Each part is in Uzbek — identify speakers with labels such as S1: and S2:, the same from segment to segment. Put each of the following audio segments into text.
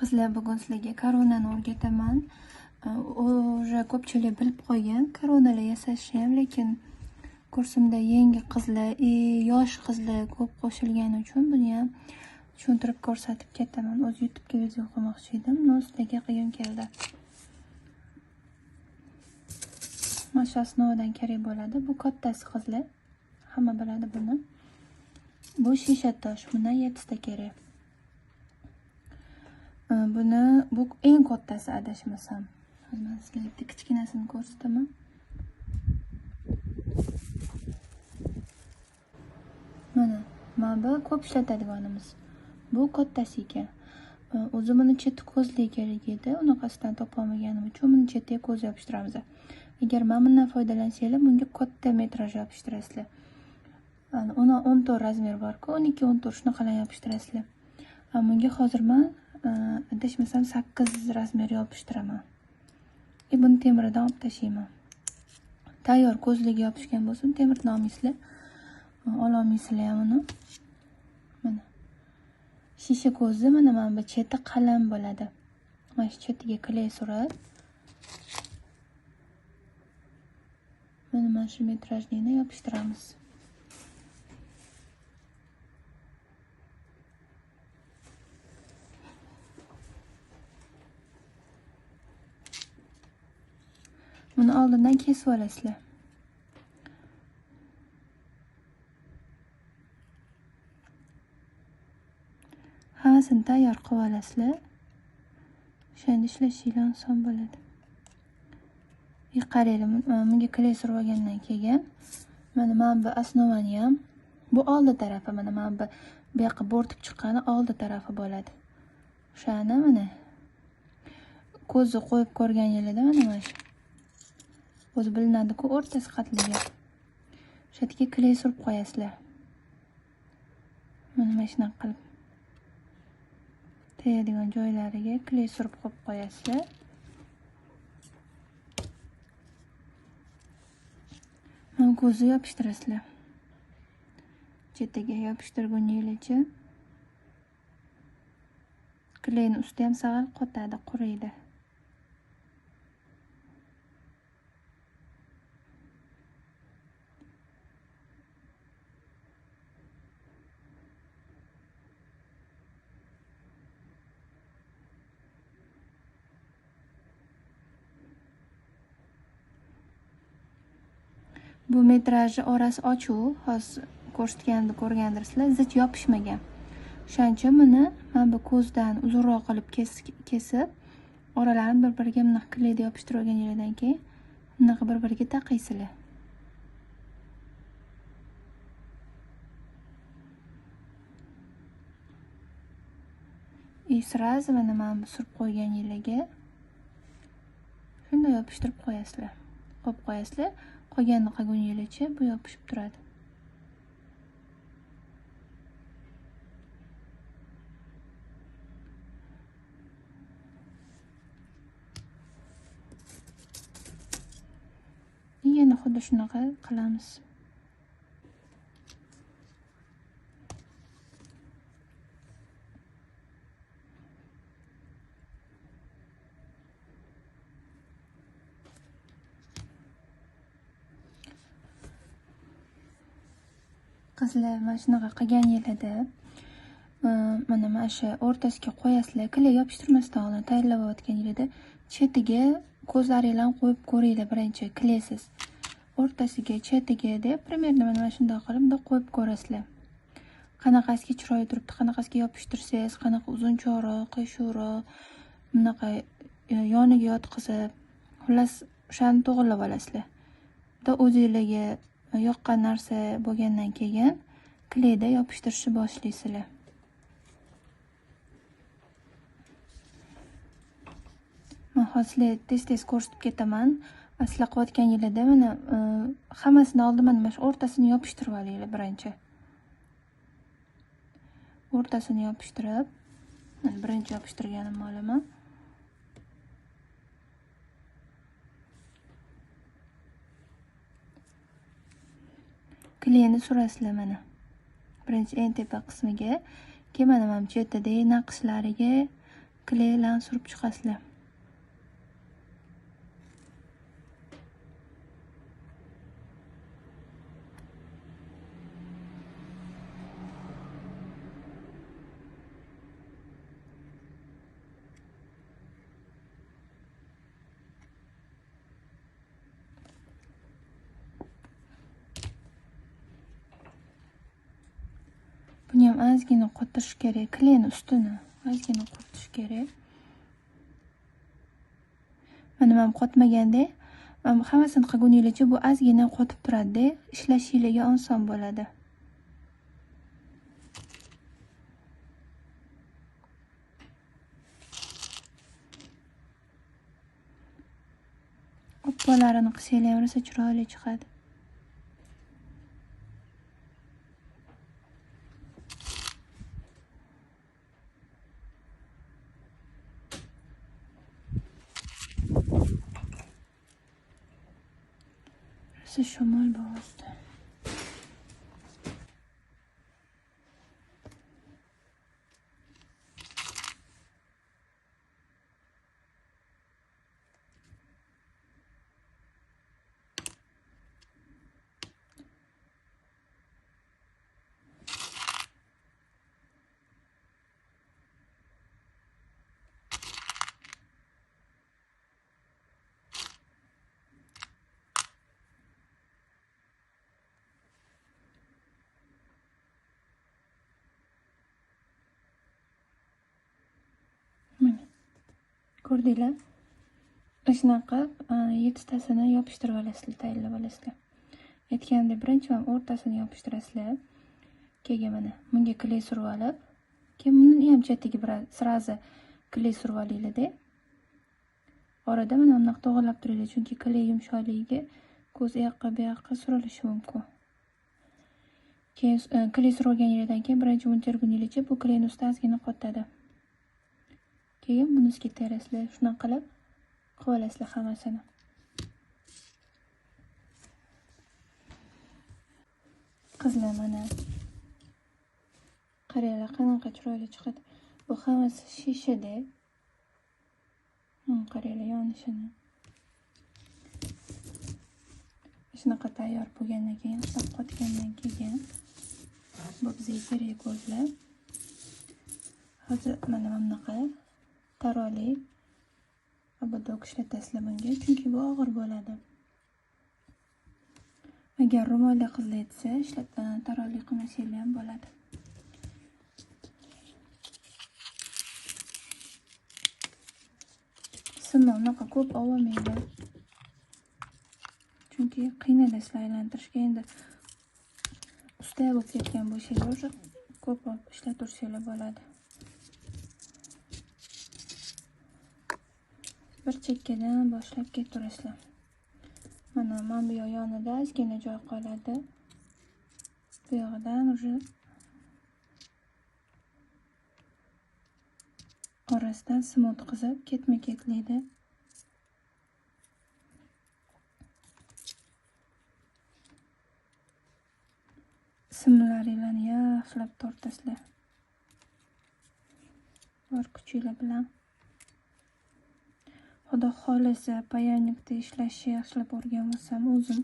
S1: Qizlar, bugun sizlarga koronani o'rgataman. Уже ko'pchilik bilib qo'ygan koronalar yasashni ham, lekin kursimda yangi qizlar, yosh qizlar ko'p qo'shilgani uchun buni ham tushuntirib ko'rsatib ketaman. O'zi YouTube'ga video qo'ymoqchi edim, но sizlarga qilgim keldi. Mana shu osnovadan kerak bo'ladi. Bu kattasi qizlar, hamma biladi buni. Bu shisha tosh, bundan 7 ta kerak. Buni bu eng kattasi adashmasam. Hozir men sizlarga bitta kichkinasini ko'rsataman. Mana bu ko'p ishlatadiganimiz. Bu kattasi ekan. O'zi buni cheti ko'zli kerak edi. Unaqasidan topa olmaganim uchun buni chetiga ko'z yopishtiramiz. Agar mana bundan foydalansanglar, bunga katta metraj yopishtirasizlar. Ana 14 razmer bor-ku, 12, 14 shunaqalarni yopishtirasizlar. Bunga hozir men adashmasam 8 razmer yopishtiraman. Buni temiridan olib tashlayman. Tayyor ko'zligi yopishgan bo'lsin, temirni olmaysizlar. Ola olmaysizlar ham uni. Mana. Shisha ko'zi mana bu cheti qalam bo'ladi. Mana shu chetiga kley surib, mana shu metrajni yopishtiramiz. Buni oldindan kesib olasizlar. Hammasini tayyor qilib olasizlar. O'shanda ishlashinglar oson bo'ladi. Qaranglar, bunga kley surib olgandan keyin mana bu osnovani ham, bu oldi tarafi, mana bu yoqqa bo'rtib chiqqani oldi tarafi bo'ladi. O'shani mana ko'zni qo'yib ko'rganingizda mana shu o'zi bilinadi-ku o'rtasi qatligi. O'sha yerga kley surib qo'yasizlar. Mana shunaqa qilib tegadigan joylariga kley surib qo'yib qo'yasizlar. Mana ko'zni yopishtirasizlar. Chetiga yopishtirguningizcha kleyni usti ham sag'al qotadi, quriydi. Bu metrajni orasi ochuv, hozir ko'rsatganimda ko'rgandirsizlar, zich yopishmagan. O'shaning uchun buni mana bu ko'zdan uzunroq qilib kesib, oralarini bir-biriga bunaqa kleyda yopishtirib olganingizdan keyin bunaqa bir-biriga taqaysizlar. И сразу mana bu surib qo'yganingizga shunday yopishtirib qo'yasizlar. Qo'yib qo'yasizlar. Qolganini qilguningizcha bu yopishib turadi. Yana xuddi shunaqa qilamiz. Qizlar, mana shunaqa qilgan yerlarda mana shu o'rtasiga qo'yasizlar, kley yopishtirmasdan oldin tayyorlayotgan yerda chetiga ko'zlaringlarni qo'yib ko'ringlar birinchi kleysiz. O'rtasiga, chetiga deb примерно mana shunday qilib bunday qo'yib ko'rasizlar. Qanaqasiga chiroyli turibdi, qanaqasiga yopishtirsangiz, qanaqa uzunchoqroq, qiyshuqroq, bunaqa yoniga yotqizib, xullas o'shani to'g'rilab olasizlar. Bunda o'zingizlarga yoqqan narsa bo'lgandan keyin kleyda yopishtirishni boshlaysizlar. Men hozir sizlarga tez-tez ko'rsatib ketaman. Sizlar qilayotganingizda mana hammasini oldin mana shu o'rtasini yopishtirib olinglar birinchi. O'rtasini yopishtirib, mana birinchi yopishtirganimni olaman. Kleyni surasizlar mana. Birinchi eng tepa qismiga, keyin mana bu chetidagi naqshlariga kleylarni surib chiqasizlar. Buni ham ozgina qotirish kerak, kleyni ustini ozgina quritish kerak. Mana men qotmaganda, hammasini qilguningizcha bu ozgina qotib turadi-da, ishlashingizga oson bo'ladi. Oppoqlarini qilsanglar ham rosa chiroyli chiqadi. Shamol bo'lyapti. Ko'rdinglar? Shunaqa qilib 7 tasini yopishtirib olasizlar, tayyorlab olasizlar. Aytganimdek, birinchi ham o'rtasini yopishtirasizlar. Keyin mana bunga kley surib olib, keyin buni ham chetiga bir srazi kley surib olinglar-da. Orada mana bunaqa to'g'rilab turinglar, chunki kley yumshoqligiga ko'z u yoqqa bu yoqqa surilishi mumkin. Keyin kley surib olganingizdan keyin birinchi buni terguningizcha bu kleyni usti ozgina qotadi. Keyin bunisiga terasizlar. Shunaqa qilib qilib olasizlar hammasini. Qizlar mana qaranglar qanaqa chiroyli chiqadi. Bu hammasi shishada. Qaranglar yonishini. Shunaqa tayyor bo'lgandan keyin, yaxshilab qotgandan keyin bu bizga kerak ko'zlar. Hozir mana bunaqa taroli obodok ishlatasizlar bunga, chunki bu og'ir bo'ladi. Agar ro'molli qizlar etsa, taroli qilmasanglar ham bo'ladi. Simni unaqa ko'p olmanglar. Chunki qiynalasizlar aylantirishga. Endi usta bo'lib ketgan bo'lsanglar, o'sha ko'p olib ishlataversanglar bo'ladi. Bir chekkadan boshlab ketaverasizlar. Mana bu yoq yonida ozgina joy qoladi. Bu yog'idan уже orasidan sim o'tkazib ketma-ketlikda simlaringlarni yaxshilab tortasizlar. Bor kuchinglar bilan. Xudo xohlasa payalnikda ishlashni yaxshilab o'rganmasam o'zim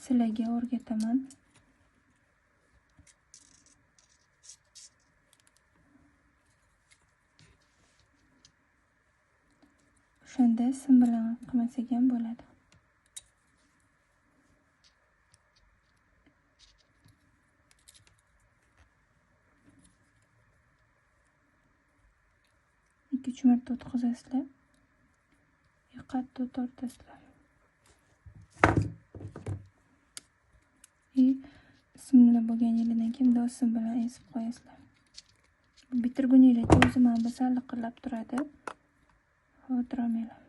S1: sizlarga o'rgataman. O'shanda sim bilan qilmasak ham bo'ladi. Ikki uch marta o'tkazasizlar. Qattiq tortasizlar. Simli bo'lgan yilidan keyin bundoq sim bilan ezib qo'yasizlar. Bitirguninglarcha o'zi mana bu sal liqillab turadi. Xavotir olmanglar.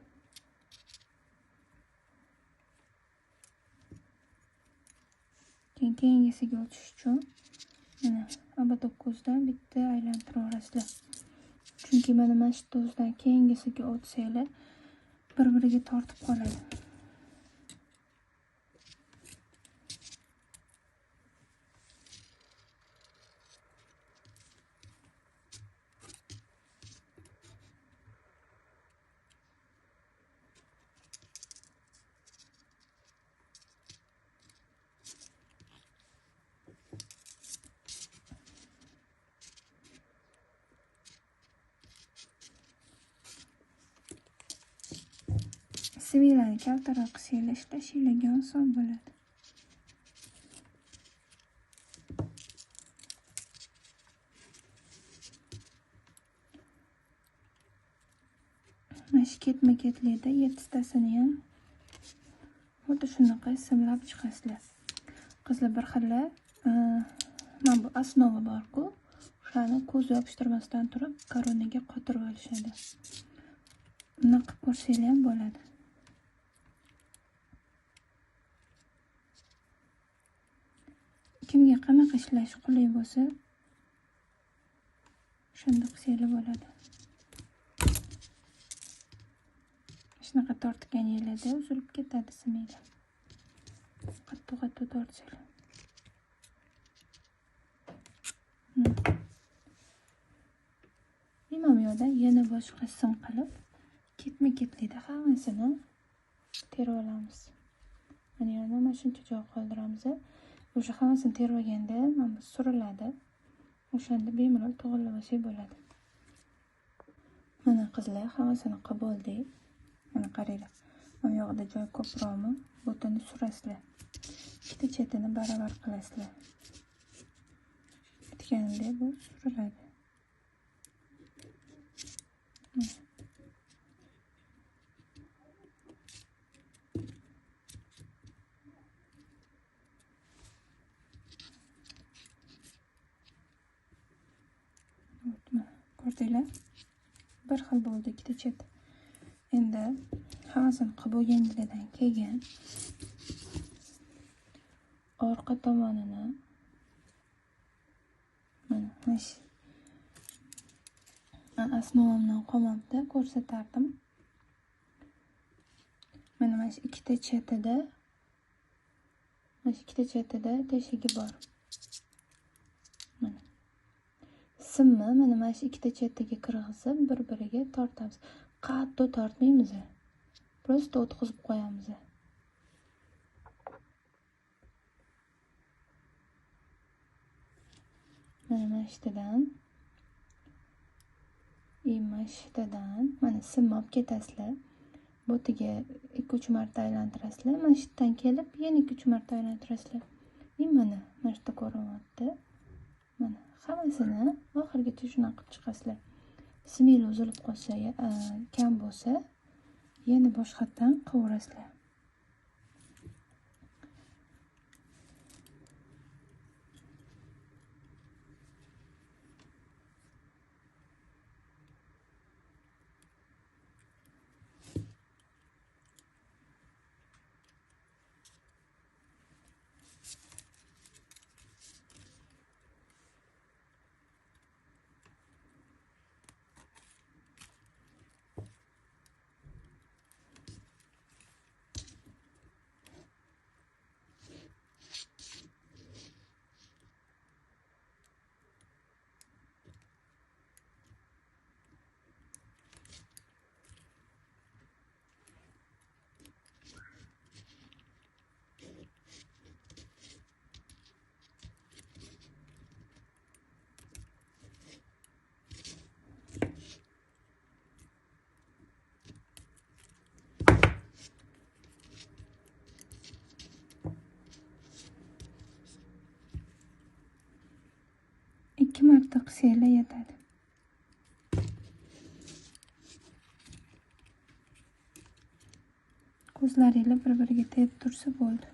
S1: Keyin keyingisiga o'tish uchun mana obodok ko'zdan bitta aylantiraverasizlar. Chunki mana shu to'zdan keyingisiga o'tsanglar bir-biriga tortib qoladi. Simlarni kaltaroq qilsanglar ishlashinglarga oson bo'ladi. Mana shu ketma-ketlikda 7 tasini ham xuddi shunaqa simlab chiqasizlar. Qizlar bir xil mana bu osnova bor-ku, o'shani ko'z yopishtirmasdan turib koronaga qotirib olishadi. Buni qilib ko'rsanglar ham bo'ladi. Kimga qanaqa ishlash qulay bo'lsa, o'shanda qilsanglar bo'ladi. Shunaqa tortganinglarda uzilib ketadi siminglar. Qattiq-qattiq tortsanglar. Imom yo'lda yana boshqa sim qilib ketma-ketlikda hammasini terib olamiz. Mana yana mana shuncha joy qoldiramiz. O'sha hammasini terib olganda mana bu suriladi. O'shanda bemalol to'g'rilab olsak bo'ladi. Mana qizlar hammasini qilib oldik. Mana qaranglar. Mana yoqda joy ko'proqmi? Butuni surasizlar. Ikkita chetini baravar qilasizlar. Bitganda bu suriladi. Ko'rdinglar? Bir xil bo'ldi ikkita chet. Endi hammasini qilib bo'lgandan keyin orqa tomonini mana shu osnovamdan qolmabdi, ko'rsatardim. Mana shu ikkita chetida, mana shu ikkita chetida teshigi bor. Mana simni mana shu ikkita chetiga kirgizib bir-biriga tortamiz. Qattiq tortmaymiz. Просто o'tkazib qo'yamiz. Mana shu yerdan mana shu yerdan mana simni olib ketasizlar. Botiga 2-3 marta aylantirasizlar. Mana shu yerdan kelib yana 2-3 marta aylantirasizlar. Mana shu yerda ko'rinyapti. Mana hammasini oxirigacha shunaqa qilib chiqasizlar. Siminglar uzilib qolsa, kam bo'lsa, yana boshqatdan qovurasizlar. 2 marta qilsanglar yetadi. Ko'zlaringlar bir-biriga tegib tursa bo'ldi.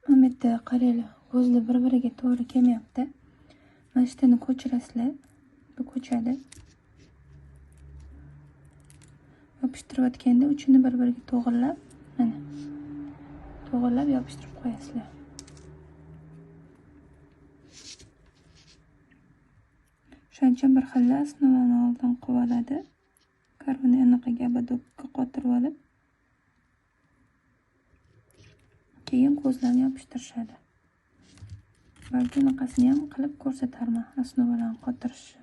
S1: Mana bu yerda qaranglar, ko'zlar bir-biriga to'g'ri kelmayapti. Mana shu yerni ko'chirasizlar. Bu ko'chadi. Yopishtirayotganda uchini bir-biriga to'g'rilab, mana to'g'rilab yopishtirib qo'yasizlar. Shuning uchun bir xil osnovani oldin qilib oladi. Korona anaqaga abadokka qotirib olib, keyin ko'zlarni yopishtirishadi. Balki unaqasini ham qilib ko'rsatarman, osnovalarni qotirishni.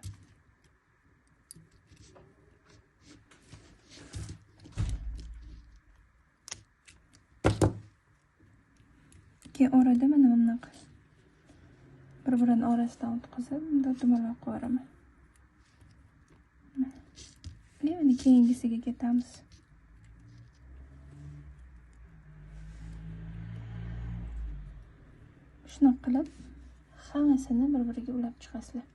S1: Keyin orada mana bunaqa bir-birini orasidan o'tkazib, bunday dumaloq qilib yuboraman. Endi keyingisiga ketamiz. Shunaqa qilib hammasini bir-biriga ulab chiqasizlar.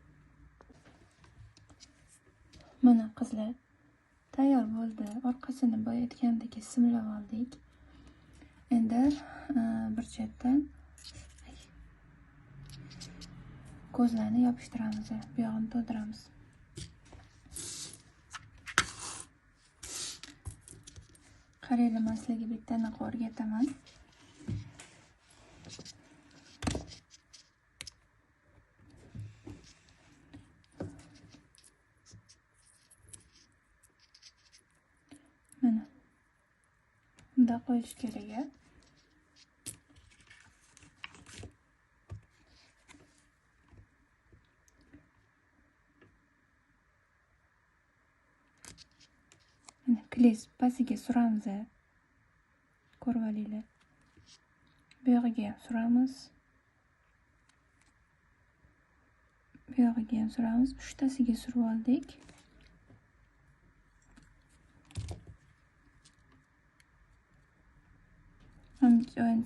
S1: Mana qizlar, tayyor bo'ldi. Orqasini boya aytgandek simlab oldik. Endi bir chetdan ko'zlarni yopishtiramiz, bu yog'ini to'ldiramiz. Qaranglar, men sizlarga bitta anaqa o'rgataman. Mana bunda qo'yish kerak. Mana kley pastiga suramiz. Ko'rib olinglar. Bu yog'iga ham suramiz. Bu yog'iga ham suramiz. Uchtasiga surib oldik.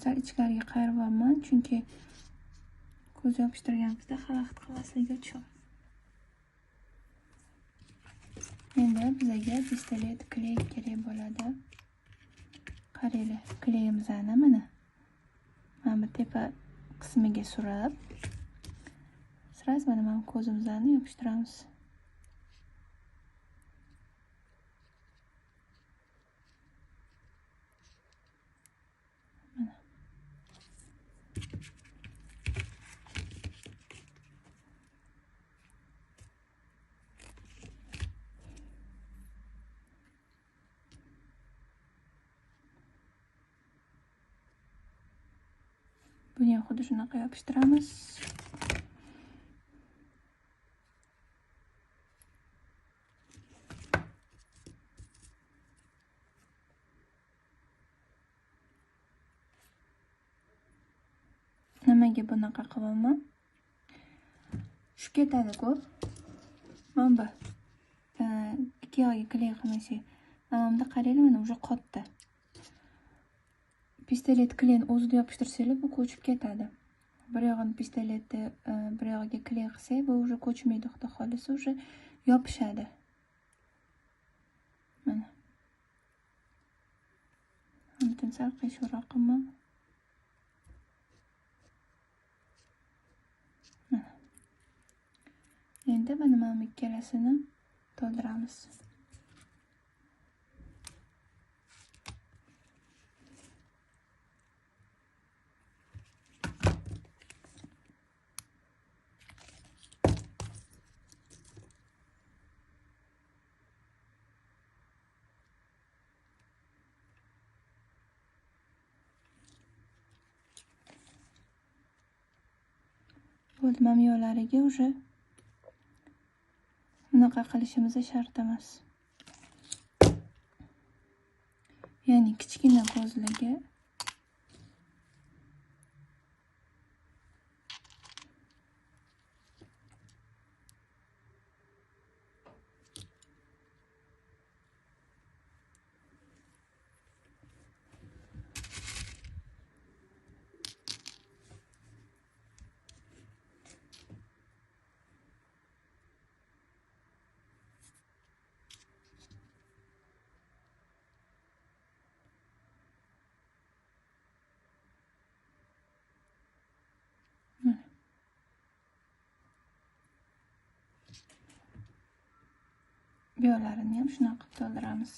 S1: Sal ichkariga qayiribman, chunki ko'z yopishtirganimizda xalaqit qilmasligi uchun. Endi bizga pistolet kley kerak bo'ladi. Qaranglar, kleyimizni mana bu tepa qismiga surib, sraz mana bu ko'zimizni yopishtiramiz. Buni ham xuddi shunaqa yopishtiramiz. Nimaga bunaqa qilaman? Tushib ketadi-ku. Mana bu ikki yog'iga kley qilmasak, mana bunda qaranglar, mana уже qotdi. Pistolet kleyni o'zida yopishtirsanglar, bu ko'chib ketadi. Bir yog'ini pistoletni bir yog'iga kley qilsak, bu уже ko'chmaydi, xudo xolisa уже yopishadi. Mana. Buni sal qiyshiqroq qilaman. Mana. Endi mana bu ikkalasini to'ldiramiz. Bo'ldi, mana bu yoqlariga уже bunaqa qilishimiz shart emas. Ya'ni kichkina ko'zlarga bu yoqlarini ham shunaqa qilib to'ldiramiz.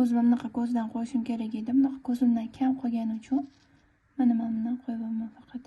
S1: O'zim bunaqa ko'zdan qo'yishim kerak edi. Bunaqa ko'zimdan kam qolgani uchun mana bundan qo'yibman faqat.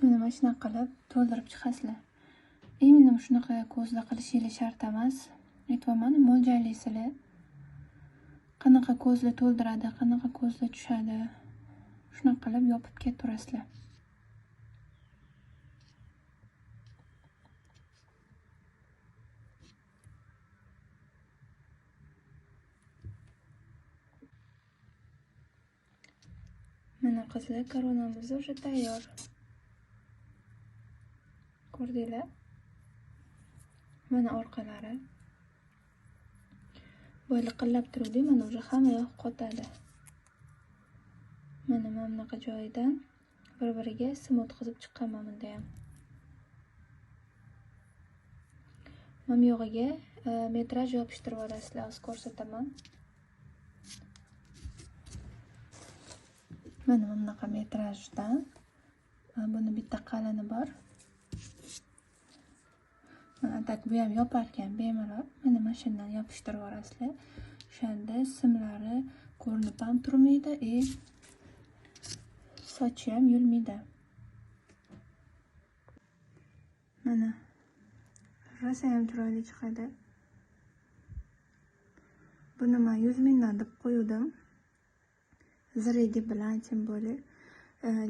S1: Mana shunaqa qilib to'ldirib chiqasizlar. Именно shunaqa ko'zda qilishingiz shart emas. Aytyapman, mo'ljallaysizlar. Qanaqa ko'zla to'ldiradi, qanaqa ko'zla tushadi. Shunaqa qilib yopib ketaverasizlar. Mana qizlar, koronamiz уже tayyor. Ko'rdinglar? Mana orqalari. Boya liqillab turuvdi, mana уже hamma yoq qotadi. Mana bunaqa joyidan bir-biriga sim o'tkazib chiqqanman bunda ham. Mana bu yog'iga metraj yopishtirib olasizlar, hozir ko'rsataman. Mana bunaqa metrajdan buni bitta qalini bor. Mana tak bu ham yopar ekan bemalol. Mana mana shundan yopishtirib olasizlar. O'shanda simlari ko'rinib ham turmaydi, sochi ham yulmaydi. Mana rosa ham chiroyli chiqadi. Buni men 100 mingdan deb qo'ydim. Zirigi bilan тем более,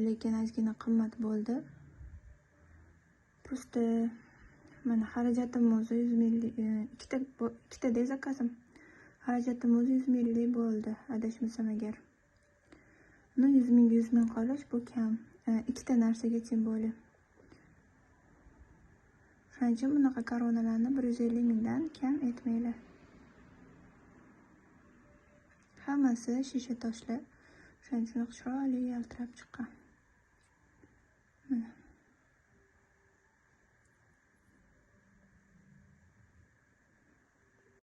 S1: lekin ozgina qimmat bo'ldi. Просто mana xarajatim o'zi 100 minglik, ikkita zakazim. Xarajatim o'zi 100 minglik bo'ldi, adashmasam agar. Ну 100 mingga 100 ming qolish bu kam. Ikkita narsaga тем более. Shuning uchun bunaqa koronalarni 150 mingdan kam etmanglar. Hammasi shisha toshlar. Shuning uchun chiroyli yaltirab chiqqan. Mana.